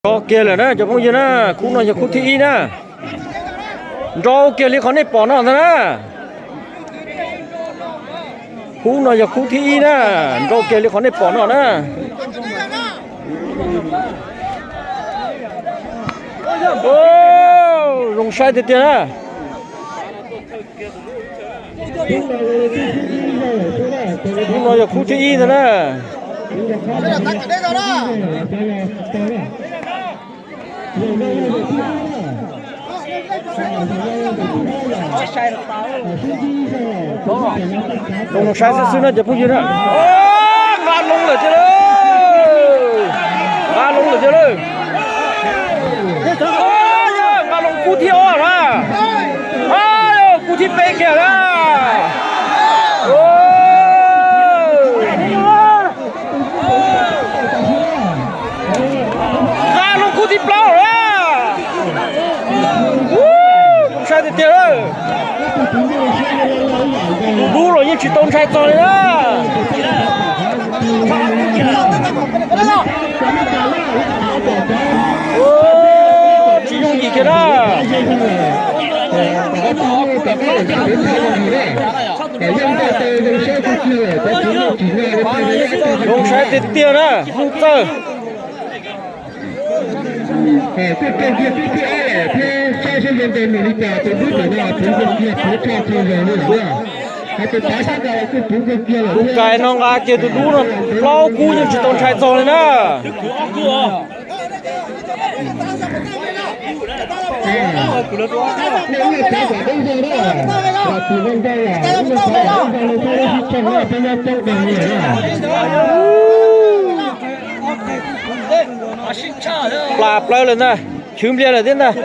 Nrau kiag lawm na cov phooj ywg na, khub no yog khub thib ib na. Nrau kiag li qhov nej pom no ntag na. Khub no yog khub thib ib na, nrau kiag li qhov nej pom no na. Zoo saib tiag tiag na. Khub no yog khub thib ib ntag na. Zoo saib xwb xwb na cov phooj ywg na. Nqa loo lawm tiag lawm. Nqa loo lawm tiag lawm. Nqa loo kub thib ob na. Kub thib peb kiag na. Nqa loo kub thib plaub na. Zoo saib tiag tiag. Tus dub los yeej tsis tau ntshai txog li na. Tsis yooj yim kiag na. Zoo saib tiag tiag na, hnub txawg. Kuv kais no nqa kiag tus dub no plaub kub yeej tsis tau ntshai txog li na. Plas plaws lawm ntag, chwv npliag lawm thiab ntag.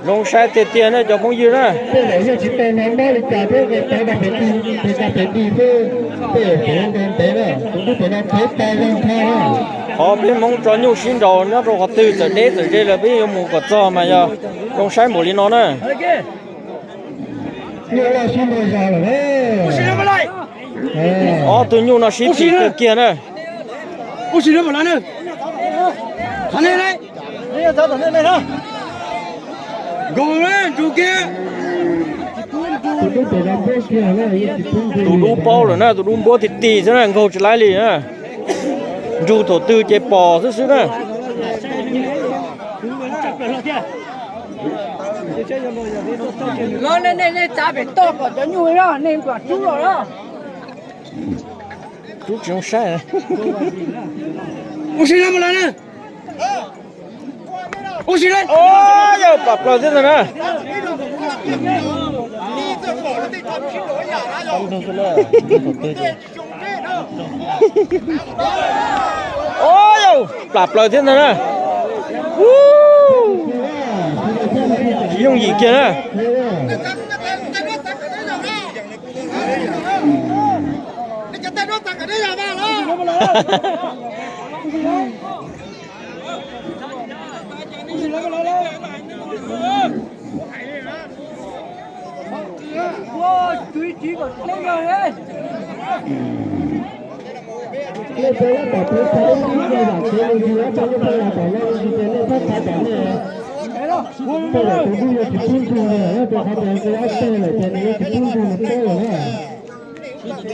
Zoo saib tiag tiag na cov phooj ywg na. Qhov peb Hmoob tso nyuj sib nraus nyob rau qhov twg txawm deb txawm ze los peb yuav mus kom txog mas yog zoo saib npaum li no na. Ob tug nyuj no sib phim kawg kiag na. Tus dub paub lawm na, tus dub npuab ti ti xwb na, nkaug tsis laib li na. Nrug thaum twg ces pom xwb xwb na. Los nej, nej, nej txav pem toj kom cov nyuj no nej kom rub los los. Rub tsis zoo saib. Ua si los mas los na. Ua si los. Yog pam plaws thiab ntag na. Plam plaws thiab ntag na. Tsis yooj yim kiag na.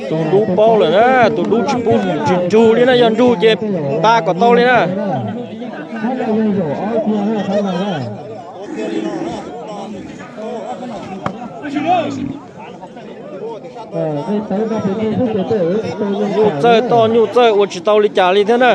Tus dub paub lawm na, tus dub tsis pub tsis nrug li na, yog nrug ces nta kom tau li na. Nyuj txawj toj nyuj txawj ua tsis tau li cas li thiab na.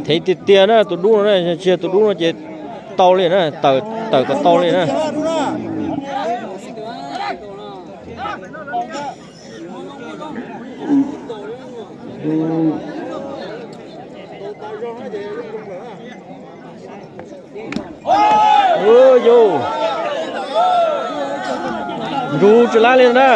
Thev tiag tiag na, tus dub no na, tsis yog tus dub no ces tau li na, tawm, tawm kom tau li na. Yus, nrug tsis lab li na.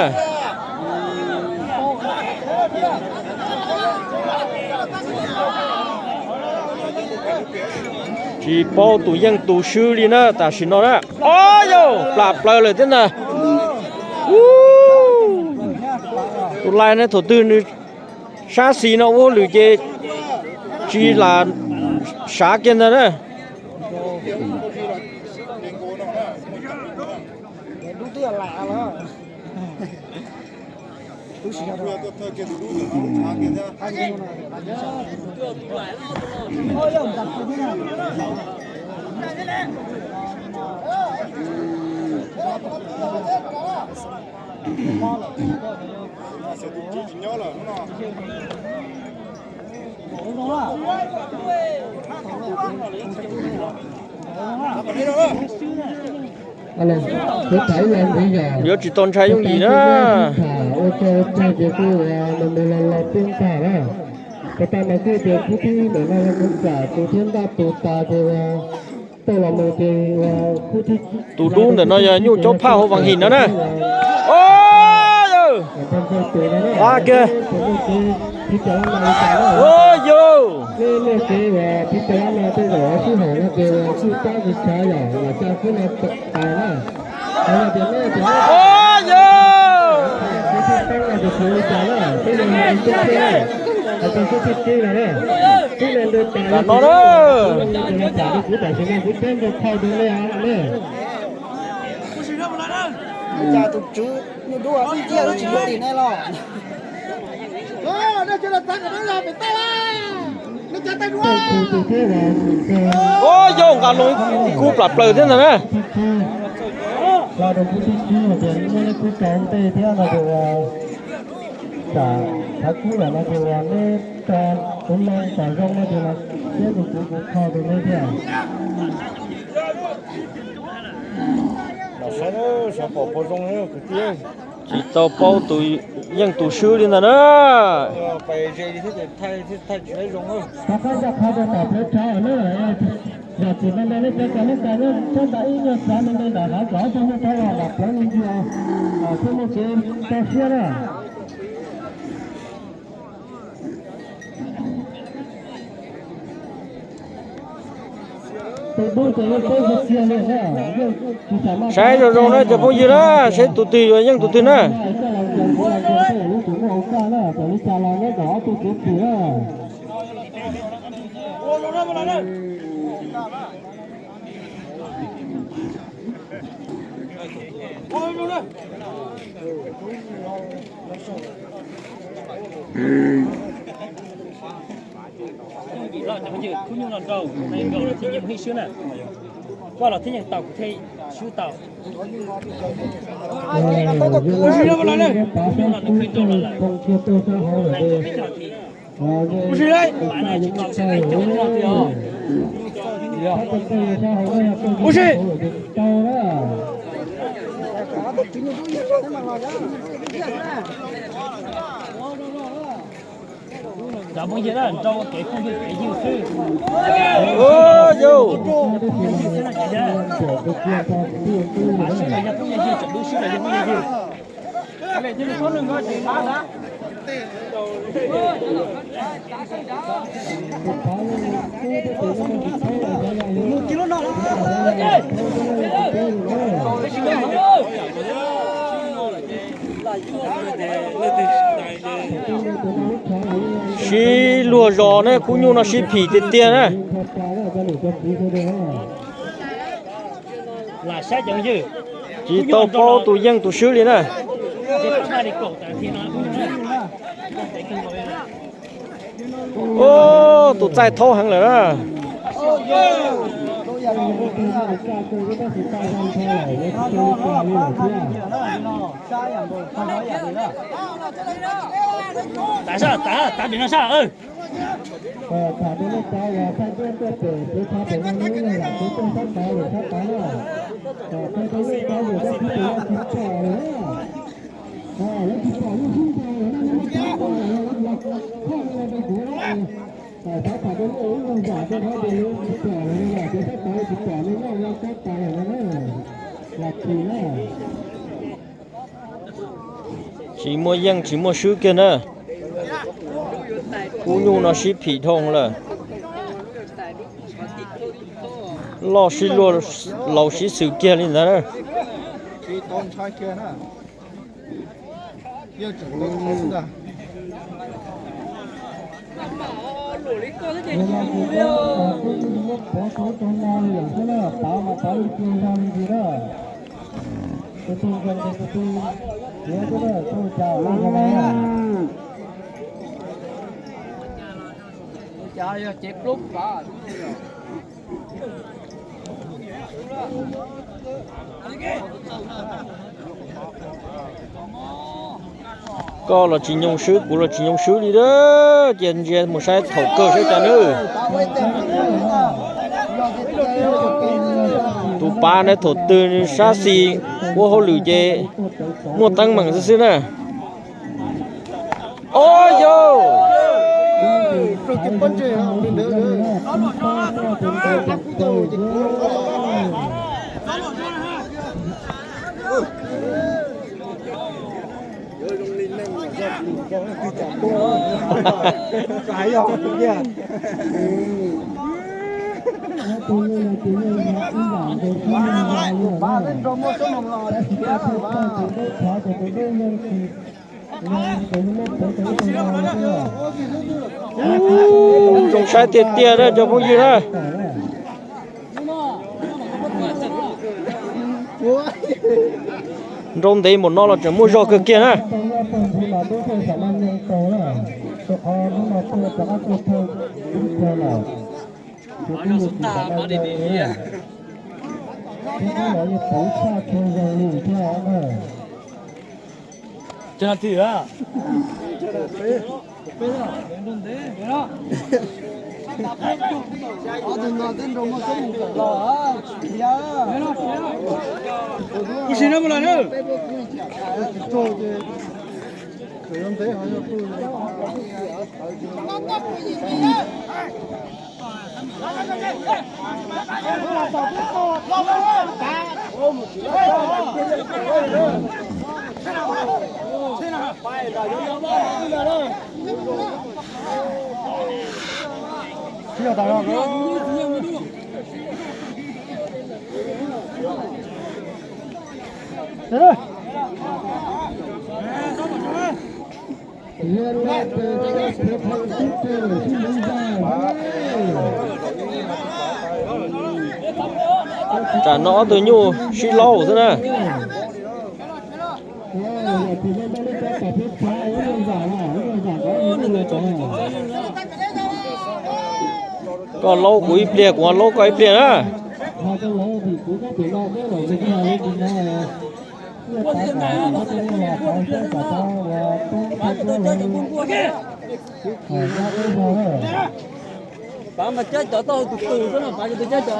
Tsis paub tus yeej tus swb li na tam sim no na. Ob yau, plam plaws lawm thiab ntag. Tus lais na thaum twg nws sab xis no ua lwm ces tsis lam sav kiag ntag na. Yuav tsis tau ntshai yooj yim na. Ua tsaug tag ces kuj mus mus los los tiaj ntag na. Puas tas mas kuj tias khub thib ntawm no yog mus kam tus thiab ntaj tus tas ces ua tau los mus ces ua khub thib. Tus dub ntawm no yog nyuj caub phaj hauv Vaj Him no na. Ua kiag. Yus. Ua yus. Tam no na. Cas tus tswv nyuj dub ib cia tsis muaj tim ne los. Ua yau, nqa loo kub plam plaws thiab ntag na. Tam thav kub lawm no ces neb tso kuv loo kom zoo no ces los siab tus kuv kuv kho tus neb thiab. Los saib, xyov pom puas zoo kwv tij. Tsis tau paub tus yeej tus swb li ntag na. Rov qab ncaj qha rau tom plawv tshav na. Yog tsis me me nej cov cov nej cov nyob sab nram ib nyuag tshav me me nram hav kom ob tug muaj rau los nram plawv me ntsis, thiaj muaj kev tso siab na. Saib zoo zoo na cov phooj ywg na, saib tus twg yuav yeej tus twg na. Khub nyuj no nrau, nrau los thiaj yeej mus hib swb na. Koj los thiaj yeej tau, kuv thiaj swb tau. Khub nyuj no nws khwv nrau los lawm. Cov phooj ywg na, nrau ua kev phooj ywg kev ywg xwb. Yus. Yog phooj yog ywg, tseem lub swb los yog phooj yog ywg. Sib luag zos ne, khub nyuj no sib phim tiag tiag na. Tsis tau paub tus yeej tus swb li na. Tus txaij thaub heev lawm na. Tav sab, tav, tav pem no sab. Tham rau lub tsav uas thaij tiab tuaj pem peb tshab pem no nawb, lam kuv tuaj sab tod lawm sab tod na. Tham rau lub tsav uas thaij tiab tuaj pem no tsis pom lawm na. Lawv tsis pom lub sib ntaus lawm na, lawv tsis pom lawm, lawv los khoj li no rau kuv na. Xav tham rau lub ub lub zam rau qhov tias lawv tsis pom lawm no, cov sab tod tsis pom li no, lawv kab tas lawm no na. Lam chim na. Tsis muaj yeej tsis muaj swb kiag na. Kub nyuj no sib phim dhau lawm. Loj sib luag, laus sib xwm kiag li ntawd na. Koj los tsis nyoo swb, kuv los tsis nyoo swb li a. Cia ntsia mus saib thaum kawg saib cas nawb. Tus pav na thaum twg sab xis ua hauj lwm ces muaj teeb meem xwb xwb na. Ua yau, Zoo saib tiag tiag na cov phooj ywg na. Nrau ntev npaum no los tseem muaj zog kawg kiag na. Kuv sim no mus lawm na. Tsam no ob tug nyuj sib laub xwb na. Koj laub kuv ib pliag, kuv laub koj ib pliag na. Pav mas cab cov tau tus tus xwb no, pav cov tus cab cov.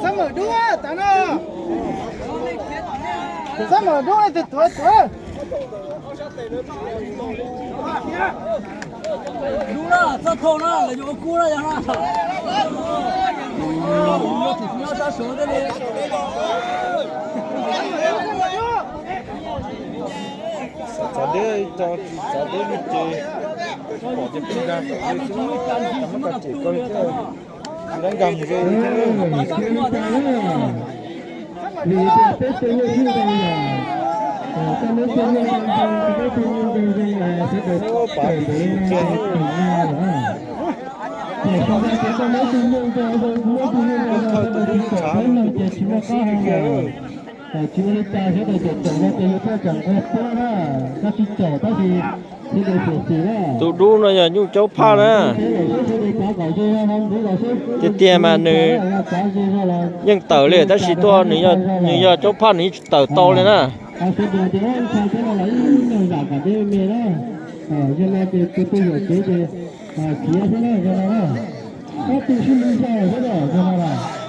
Xab mawm dub tas no. Xab mawm dub tus tuav tuav. Dub na, txoj thau na, lawv yuav ua kub na yog na. Yuav tus nyob sab Suav thiaj li. Txav deb, txav deb li ces pom ces pheej nkag tom xwb, tsis muaj koj cem koj li thiab. Tsis dab nkag mus ze li thiab. Pav tus xwm kiag li. Tsis ua li cas, sawv daws caum caum no ces yuav txawj txawm nquag tuab na, koj tsis caum tab sis sawv daws xyuam xim na. Tus dub no yog nyuj caub phaj na. Tiag tiag mas nws yeej tawm li tab sis tuaj nws yog caub phaj nws yeej tsis tawm tau li na. Sawv daws ces ua ntshai thiab no los ib leeg zam kom deb me na. Yog no ces tus twg yuam kev ces khiav thiab na, yog no na. Ob tug sib nrug zog thiab na, yog no na.